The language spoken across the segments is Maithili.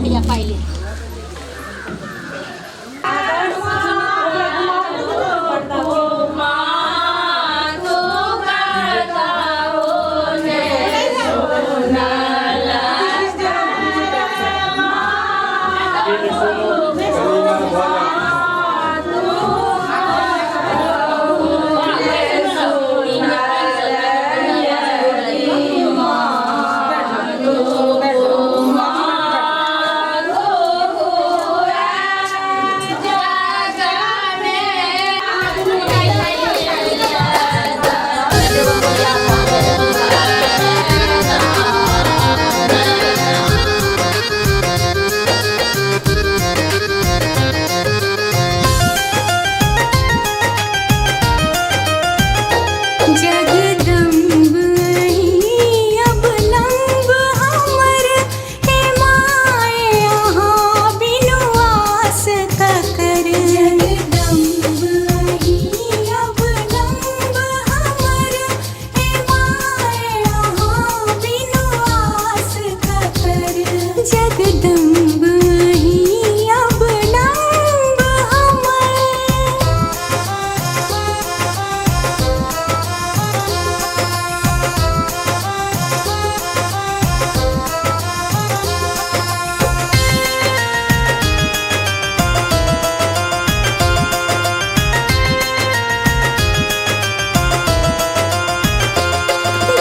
हैया पाइ ले। जगदम्ब अवलम्ब हमर हे my अहाँ बिनु आस ककर। जगदम्ब अवलम्ब हमर हे my अहाँ बिनु आस ककर। जगदम्ब अवलम्ब हमर।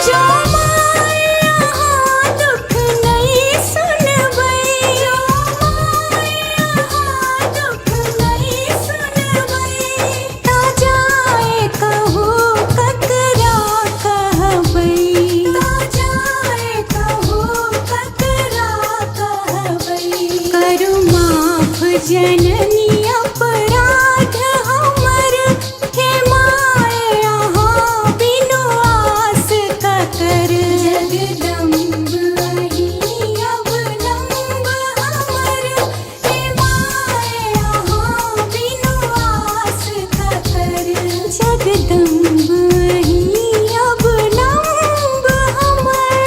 जो my अहाँ दुख नहि सुनबै, जो my अहाँ दुख नहि सुनबै, ता जाय कहू ककरा कहबै, ता जाय कहू ककरा कहबै। करू माफ जननी अपराध हमर हे my अहाँ बिनु आस ककर। जगदम्ब अवलम्ब हमर हे my अहाँ बिनु आस ककर। जगदम्ब अवलम्ब हमर।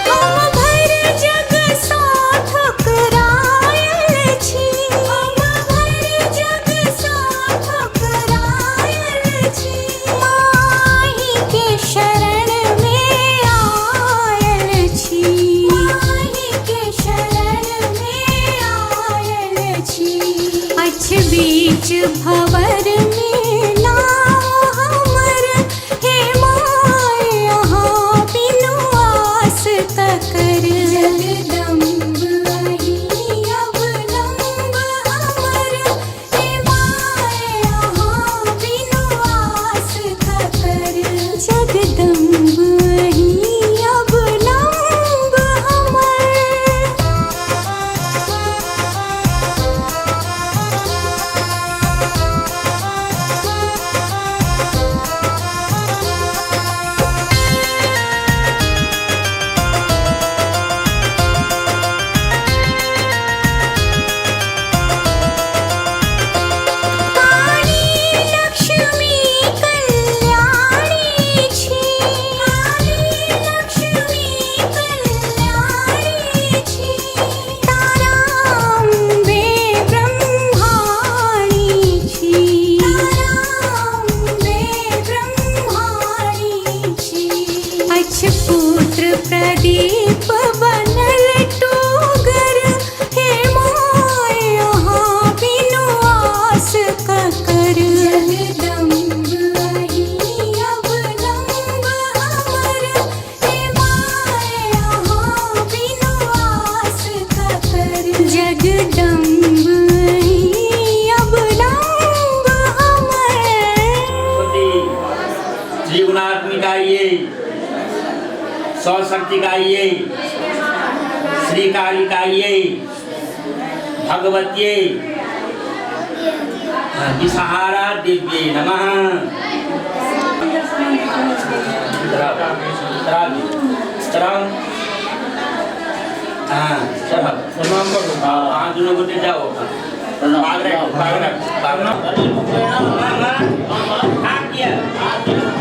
हम भरि जग सँ ठुकरायल छी, हम भरि जग सँ ठुकरायल छी, माही के शरण मे आयल छी, माही के शरण मे आयल छी। अछि बीच भंवर मे नाव हमर हे my अहाँ बिनु आस ककर। जगदम्ब अवलम्ब हमर हे my अहाँ बिनु आस ककर। जगदम्ब अवलम्ब हमर। काली लक्ष्मी कल्याणी छी, काली लक्ष्मी कल्याणी छी, ताराम्बे ब्रह्माणी छी, ताराम्बे ब्रह्माणी छी। अछि पुत्र प्रदीप बनल टोगर हे my अहाँ बिनु आस ककर। जगदम्ब अवलम्ब हमर हे my अहाँ बिनु आस ककर। जगदम्ब अवलम्ब हमर। त्रिगुणात्मिकायै सशक्तिकायै श्रीकालिकायै भगवत्यै विषहारा दिव्ये नमः। हाँ, चढ़ब। प्रणाम करू। अहाँ दुनू गोटे जाउ अपन। पाग राखू, पाग राखू, पाग राखू।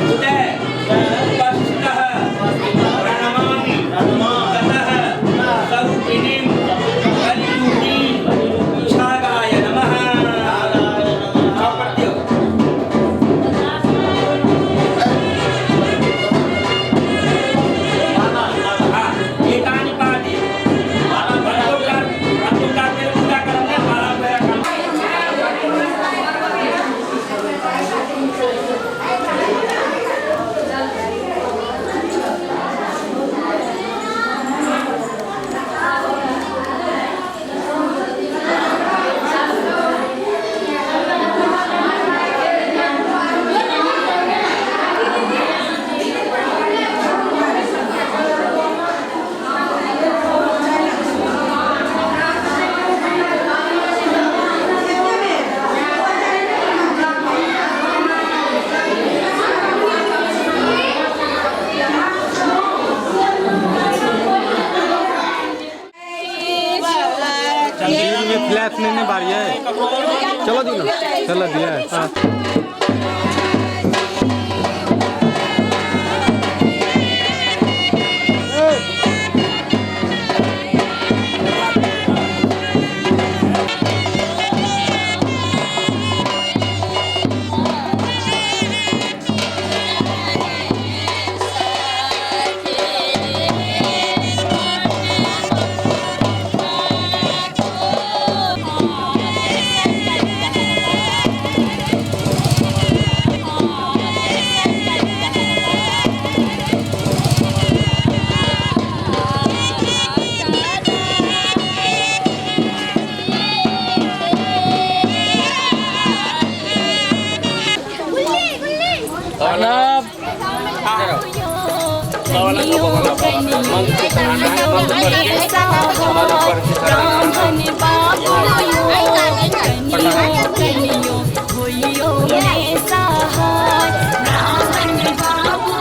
उदय उपस्थितः प्रणमामि ततः स्वरूपिणीं कलिरूपिणीं छागाय नमः। चौपट दियौ। हाँ, एतानि पादे। पंचोपचार पूजा करब ने, माला वगैरह करब। दिन में फ्लैश नहीं ने बारी है, चलो दी चलो दिया। हाँ। ब्राह्मण बाबू कनियो कनियो होइयो ने सहाय। ब्राह्मण बाबू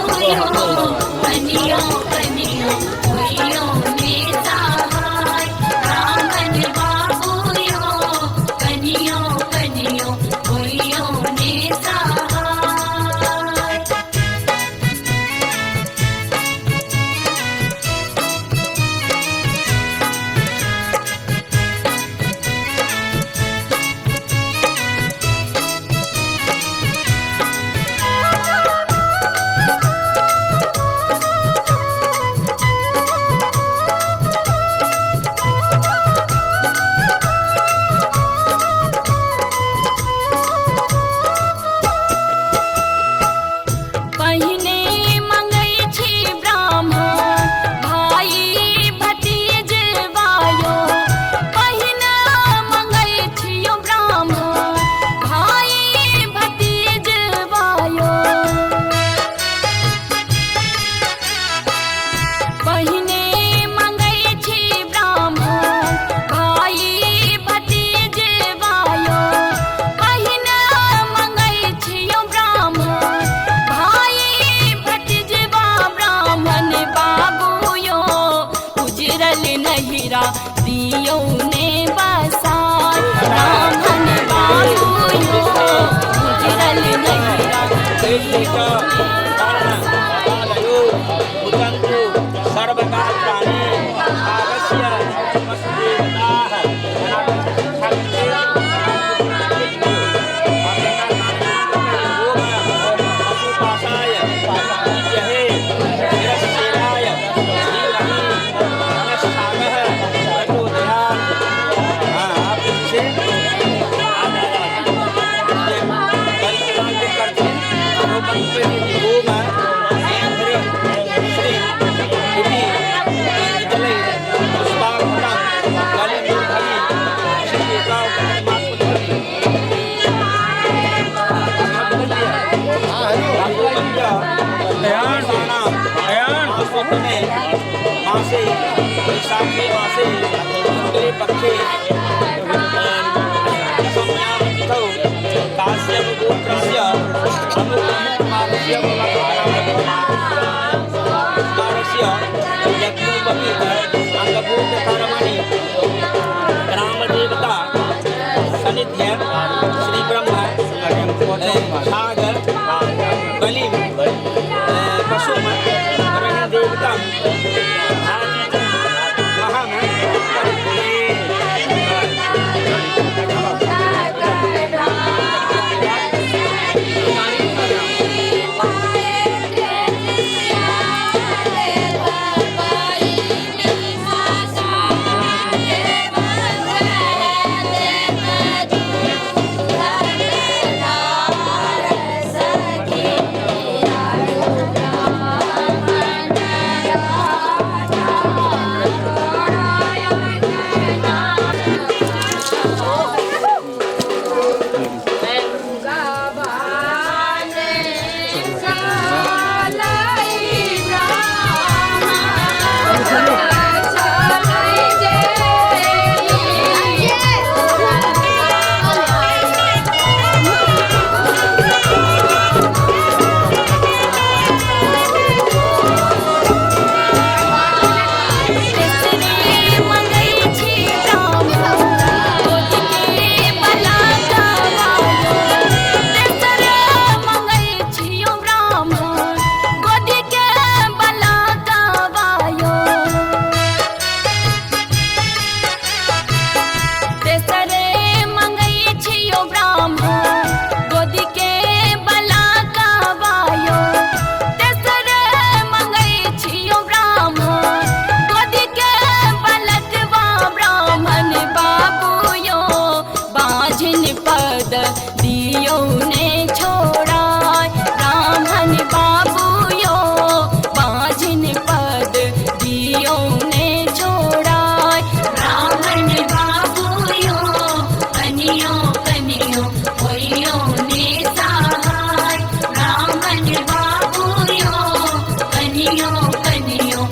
कनियो कनियो होइयो ने सहाय। ब्राह्मण बाबू कनियो कनियो होइयो ने सहाय। पहिने मंगै छी ब्राह्मण भाई भतीजवायो। पहिने मंगै छियो ब्राह्मण भाई भतीजवायो। पहिने मंगै छी ब्राह्मण भाई भतीजवायो। पहिने मंगै छियो ब्राह्मण भाई भतीजवा। ब्राह्मण बाबू यो उजरल नहिरा दियौ ने बसाय। ब्राह्मण बाबू यो उजरल नहिरा दियौ ने मध्य श्री ब्रह्मा छाग बलि पशुम देवता कनियो।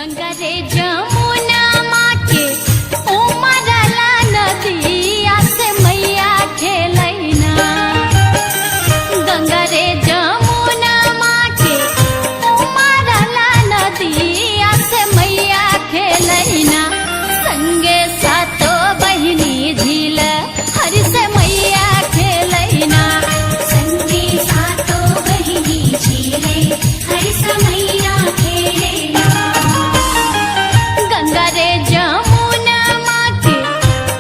गंगा रे जमुना माँ के उमरला नदिया से मैया खेलैना। गंगा रे जमुना माँ के उमरला नदिया से मैया खेलैना। संगे सातो बहिनी झील हरि से मैया खेलैना। संगे सातो बहिनी झीले हर समैया खेलेना। गंगा रे जमुना माँ के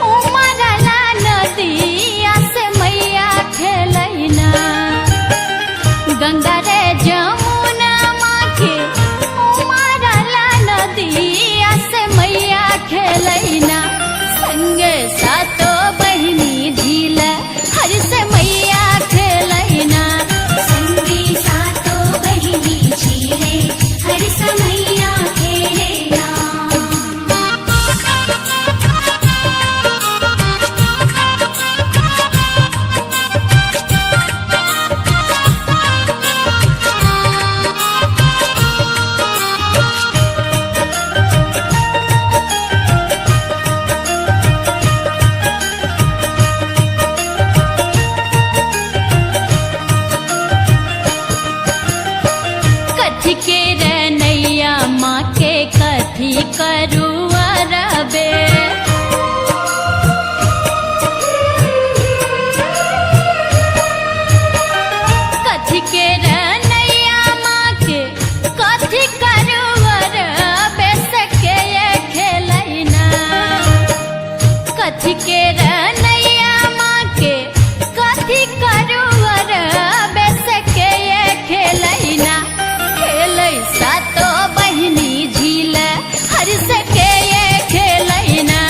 उमरला नदिया से मैया खेलैना। गंगा रे जमुना माँ के उमरला नदिया से मैया खेलैना। संगे सातो बहिनी झील हर से मैया खेलैना। संगे सातो बहिनी झीले हर समैया खेलेना। कथी के रनैया माँ के कथी करू अरबे। कथी के रनैया माँ के कथी करू अरबे सके ये खेलैना। कथी के रनैया माँ के कथी करू अरबे सके ये खेलैना। खेलै सातो बहिनी झील हर सके ये खेलैना।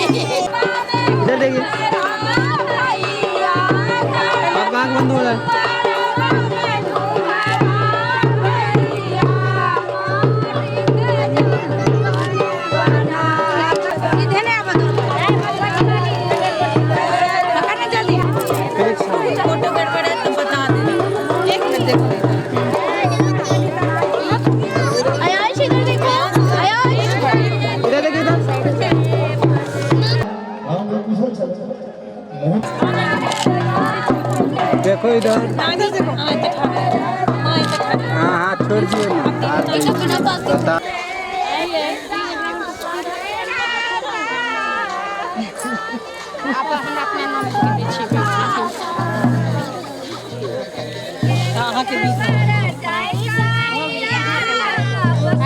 इधर देखिए, अब आँख बंद हो रहा है। फोटो गड़बड़ है तो बता दे, एक मिनट देखो। आयाश इधर देखो, आयाश इधर देखिए, इधर। देखो इधर। हाँ हाथ छोड़ दिए ना। बता।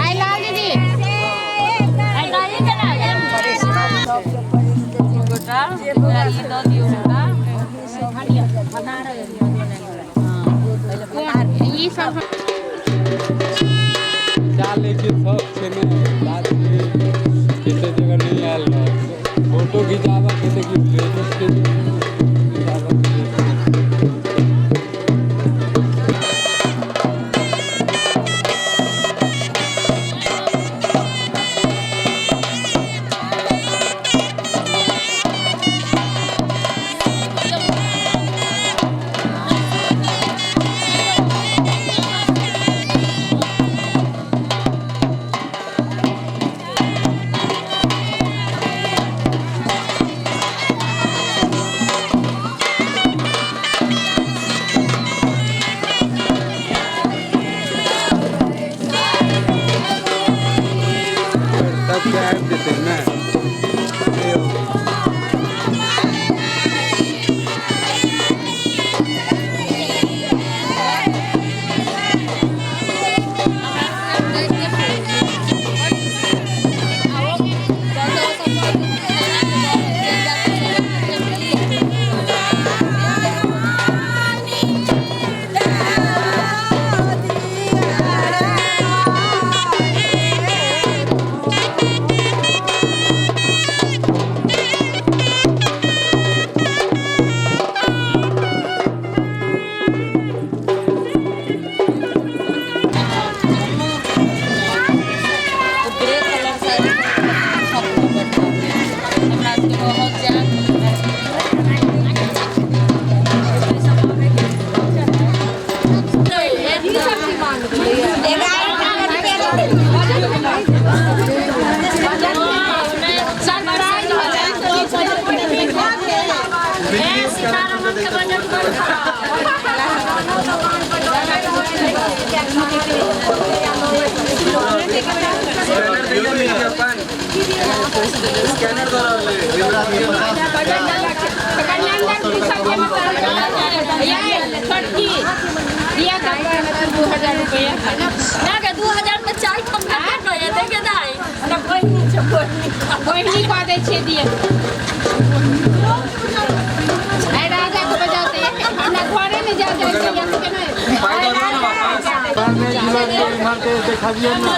आई लाल दीदी, आई लाल ई सब चाल लेके सब छै ने, बात कते जगह नहीं आयल रहे। फोटो खिंचाबऽ के देखी लेडीज के भी खिंचाबऽ के। तब के आबि जेतै ने। ग्रे कलर से हमरा सबके बहुत ना के 2000 में चाय कम कर दे देखे दाई ना बहिनी छै, बहिनी कह दै छियै दिए। आई राजा के बजाते हमरा घरे में जा जाइ छै या के नहीं। देखबियै ना।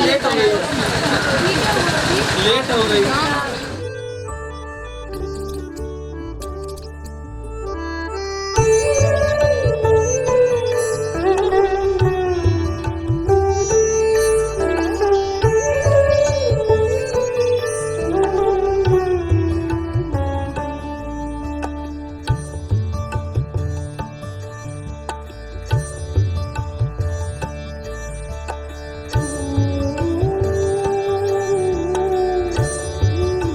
लेट हो गई, लेट हो गई। Thank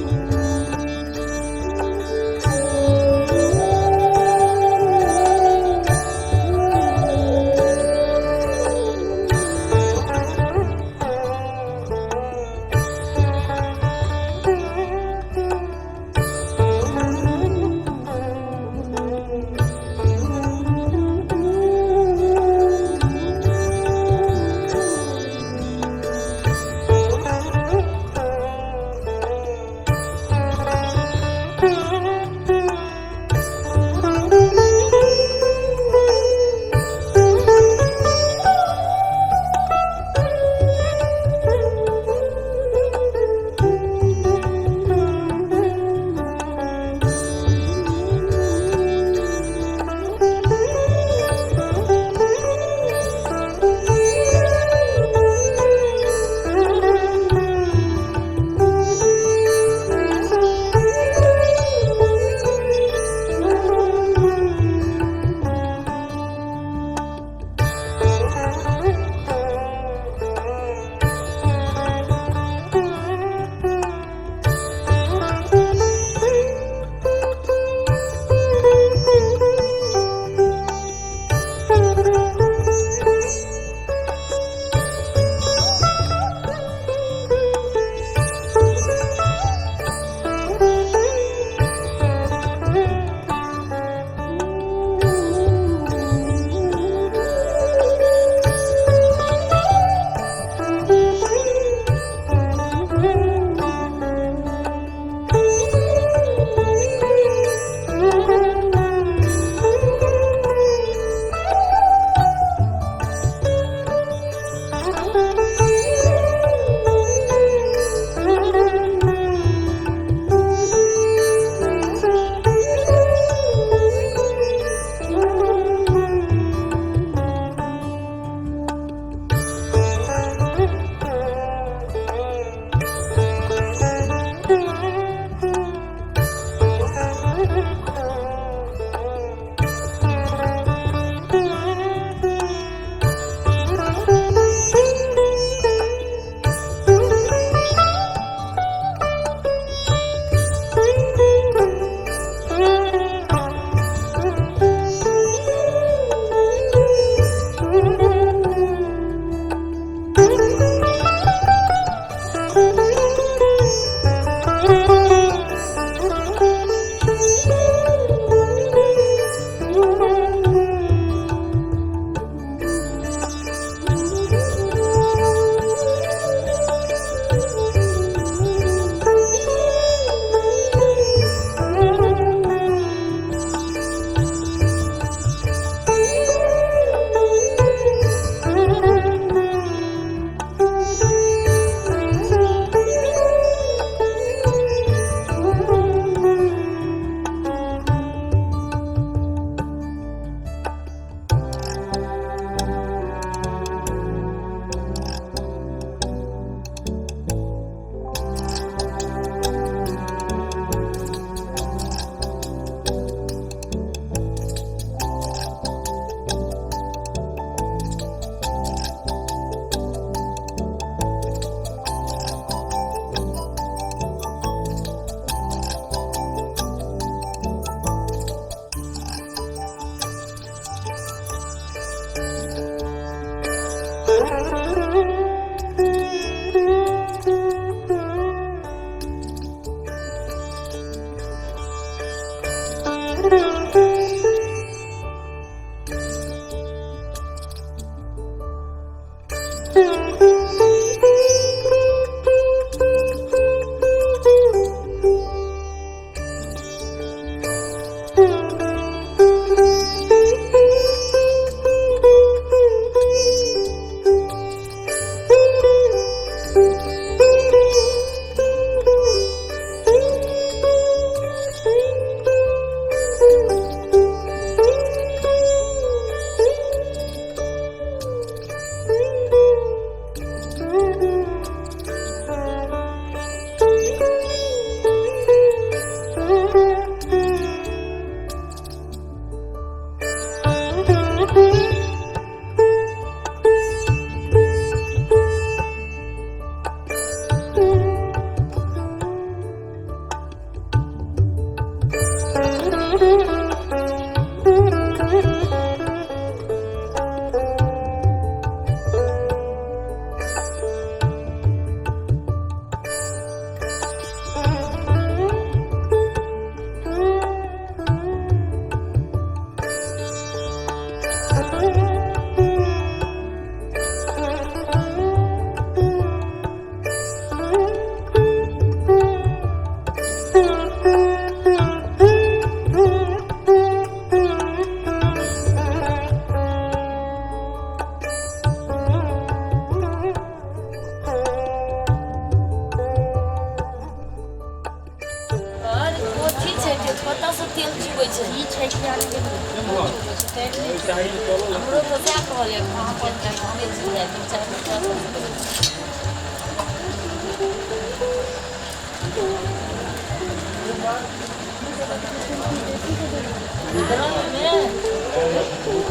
हमरो तऽ सएह कहलियै कहाँ पर हमे छी जाइ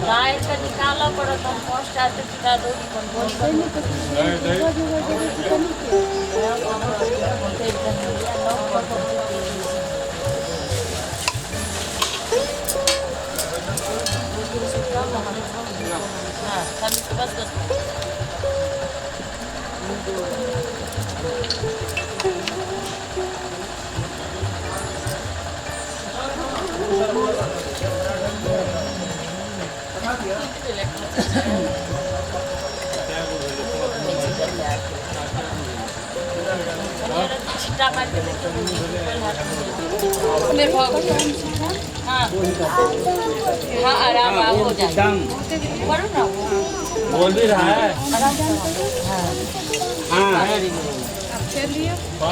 गाय के निकालऽ पड़त हम 5 टा चिटा दौड़ी अपन बोरी। बस बस। छिट्टा मारि के देखियौ। हाँ हाँ, आराम आराम हो जाए। करो ना। बोल भी रहा है। हाँ।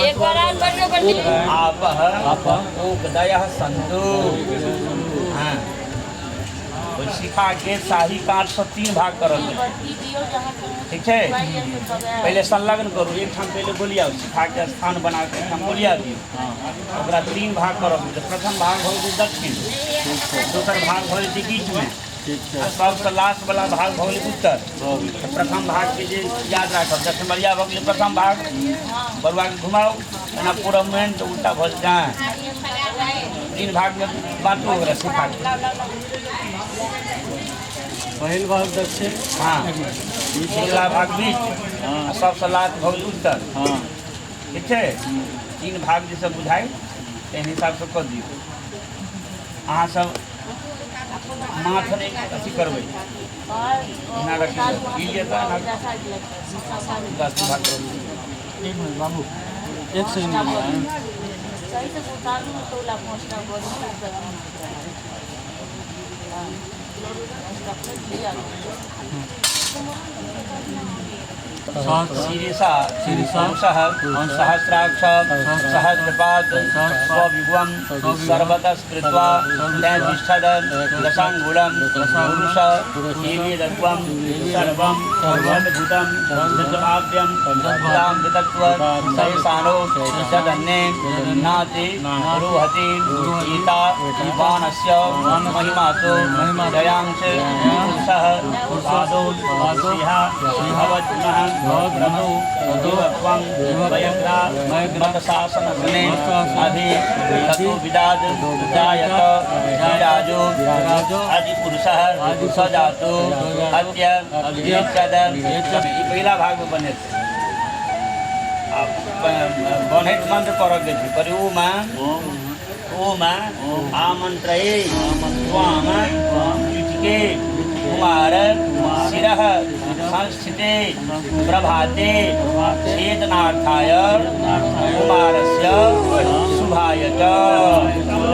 एक बार और बढ़ियो बढ़ियो। आप उपदय संतु। हाँ, ओहि शिखा के शाही काट से तीन भाग करल जाइ। ठीक छै? पहिले संलग्न करू एक ठाम। पहिले गोलियाउ, शिखाके स्थान बना के एक ठाम गोलिया दियौ। ओकरा तीन भाग करब तऽ प्रथम भाग भऽ गेलै दक्षिण, दोसर भाग भऽ जेतै बीचमे आ सबसँ लास्ट वाला भाग भऽ गेलै उत्तर। तऽ प्रथम भागके जे याद राखब, दक्षिणवरिया भऽ गेलै प्रथम भाग। बरुआके घुमाउ एना पूरबमे तऽ उल्टा भऽ जेतै। तीन भागमे बाँटू ओकरा शिखाके। पहिल भाग दक्षिण। हाँ, अगिला भाग बीच आ सबसँ लास्ट भऽ गेलै उत्तर। ठीक छै? तीन भाग जे सब बुझाइ ताहि हिसाबसँ कऽ दियौ। अहाँ सब माथ नहि अथी करबै, एना रखियौ। ई जे तऽ एना दस भाग करू। एक मिनट बाबू, एक सेकंड। सही से उतारू तो ला 5 टा बड़ी। सात। शिरीषा। शिरीषा। अंशः सहस्राक्ष सहस्रपाद स्वविभुवं सर्वतस्कृत्वा तिष्ठद दशाङ्गुलं पुरुष एवेदत्वं सर्वं सर्वभूतं जद्भाव्यं भूतामृतत्व सयसानो सदन्ने नाति रोहति गीता वानस्य महिमातो जयांश पुरुषः पादौ सिंहा भवद्नः प्रभु देवत्वं वयग्रा मतशासनसने अधि ततो विदाद जायत विराजो आदिपुरुषः सजातो अद्य चद। ई पहिला भागमे बनेतै आ बन्हैत मन्त्र पढ़ऽ के छै पर ओमा ओमा आमन्त्रये त्वाम युजके कुमार शिरः संस्थिते प्रभाते छेदनार्थाय कुमारस्य शुभाय च।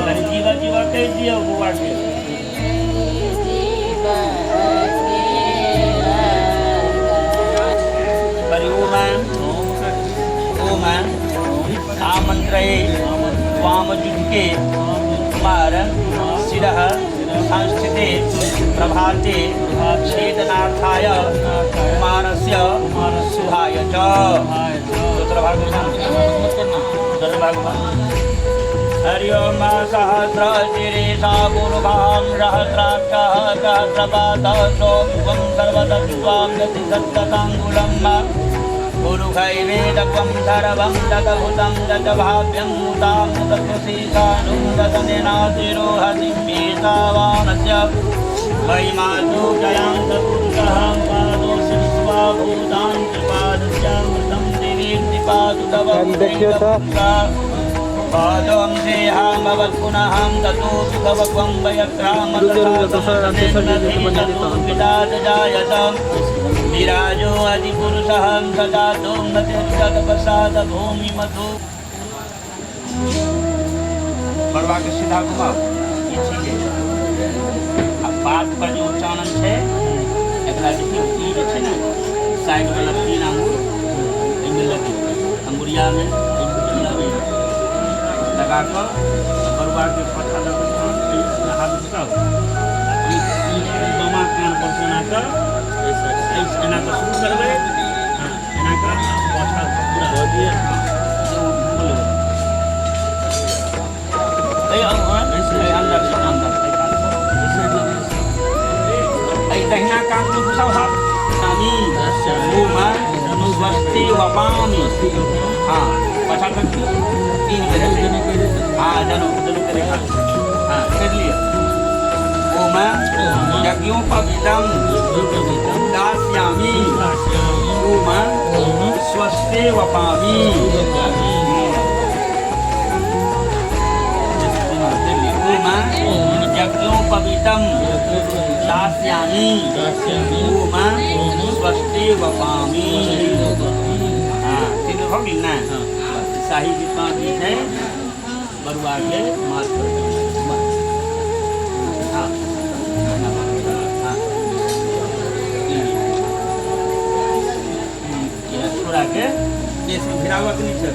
कनि जीवा जीवा कहि दियौ बौआके। पर ओमा ओमा आमन्त्रये त्वाम युजके कुमार शिरः संस्थिते प्रभाते छेदनार्थाय कुमारस्य शुभाय च। दोसर भाग, दोसर भाग। हरि ओम। सहस्र शिरीषा पुरुषां सहस्राक्षः सहस्रपादः सोऽविभुं सर्वतत्त्वां गतिसत्तताङ्गुलम् पुरुषैवेदत्वं सर्वं तद्भूतं तद्भाव्यं भूतां तत्त्वशीशानुं तदनेनातिरोहति पीतावानस्य महिमातु जयां तत्पुरुषः पादो शिष्वा भूतां त्रिपादस्यामृतं देवीं त्रिपादु तव देखियौ तऽ। पादं श्रेयामवत् पुनः ततो सुखवत्वं वयक्रामतः विराजो अधिपुरुषः सजातो तत्प्रसाद भूमिमधु। बड़वा के सीधा घुमाओ। ई ठीक है। आ बात पर जे उच्चारण छै एकरा देखियौ। ई जे छै ने साइड वाला तीन आंगुर एहिमे लगेबै, अंगुरियामे एहिमे लगा कऽ बरुआके पठा लग हाथ घुसाउ। ई कान पर से एना कऽ एना कऽ शुरू करबै। हँ, एना कऽ पाछा पूरा दऽ दिअ। अन्दर अन्दर एहि दहिना कान मे घुसाउ हाथ। आमी स्वस्ति वपामि। हाँ, पाछा तक दियौ तीन बेर। हाँ, जनु जनु के रेखा। हाँ, कर लिअ। ओम यज्ञोपवीतं दास्यामि ओम स्वस्ति वपामि। ओम यज्ञोपवीतं दास्यामि ओम स्वस्ति वपामि। हाँ, तीन भऽ गेल ने। शाही जी पाँच जे छै बरुआके माथ पर। हाँ हाँ, छोड़ाके केसमे भिड़ाबऽके नहि छै,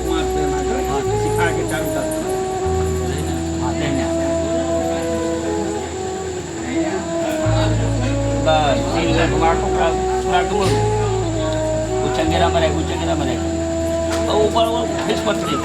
माथ पर एना कऽ सिखाके चारू कात। हाँ, तहिना बस तीन बेर घुमा कऽ ओकरा छोड़ा कऽ मोड़ू। ओ चंगेरामे राखि, ओ चंगेरामे राखि, आ ऊपर ओ फेस पर चढ़ि।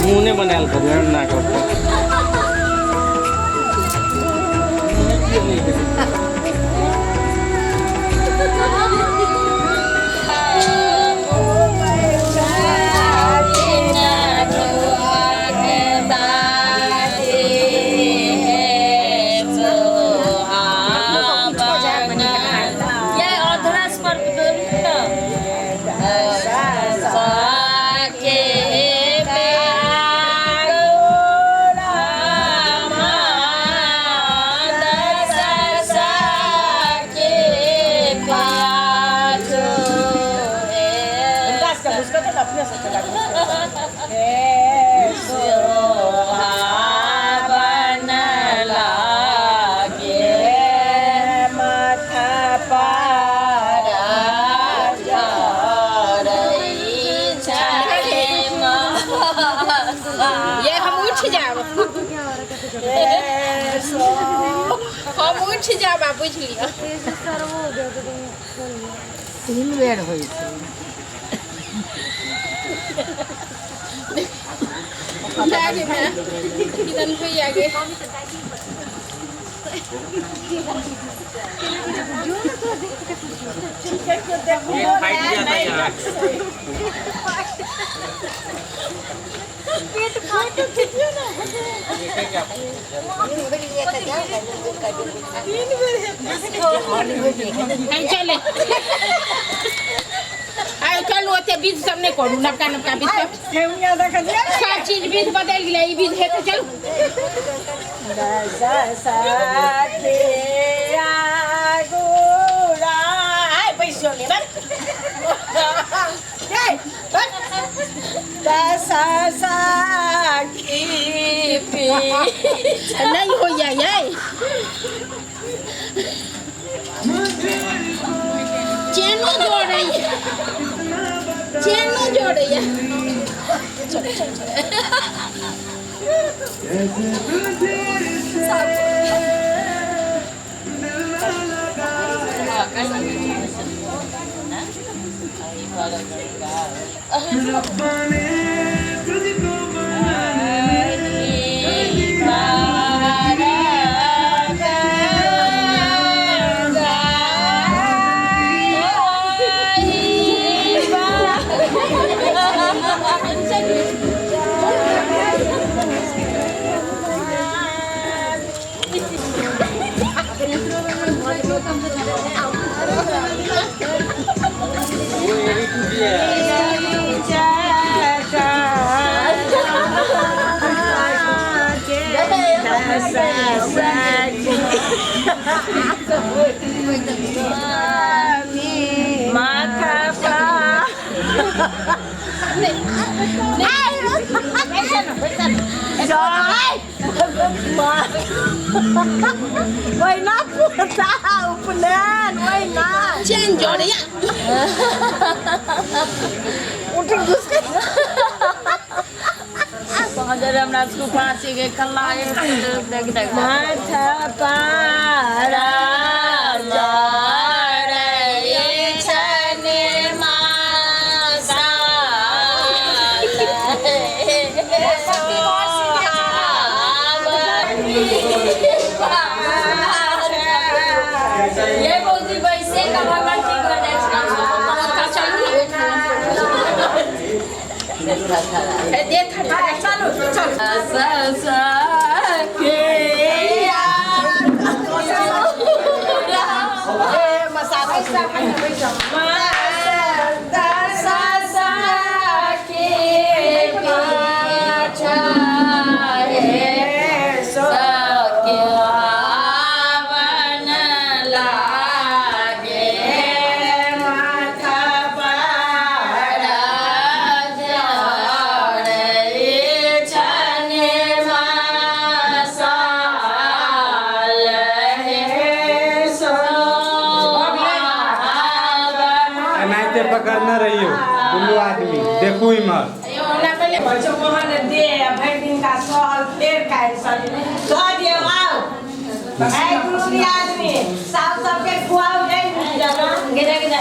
मुँह नहि बनायल करू ना करू। ये हम उठ जाब, हम उठ जाब, आ बुझि लिअ। तीन बेर होइ छै। लए गे माय, किदन होइया गे। नहीं चले आइ चलू, ओते विध सब नहि करू, नवका नवका विध सब। सब चीज विध बदलि गेलै, ई विध हेतै? चलू। नहीं होइया यै, चेनो जोड़ैया, चेनो जोड़ैया। चलो चलो चलो। ओहिना पोता उपनयन ओहिना चेन जोड़िया उठ घुस के हमरा सबके फांसी के कल्ला देख देख माथा पारा ये बोलती वैसे का भगवान ठीक हो जाए चलू ना चलो चलो एनाहिते पकड़ने रहियो दुनू आदमी देखू इमहर मोहन दे भरि दिन का सहल फेर काल्हि सब कह दियौ आउ ऐ दुनू आदमी साउ सबके खुआउ नहि जाना गिरा गिरा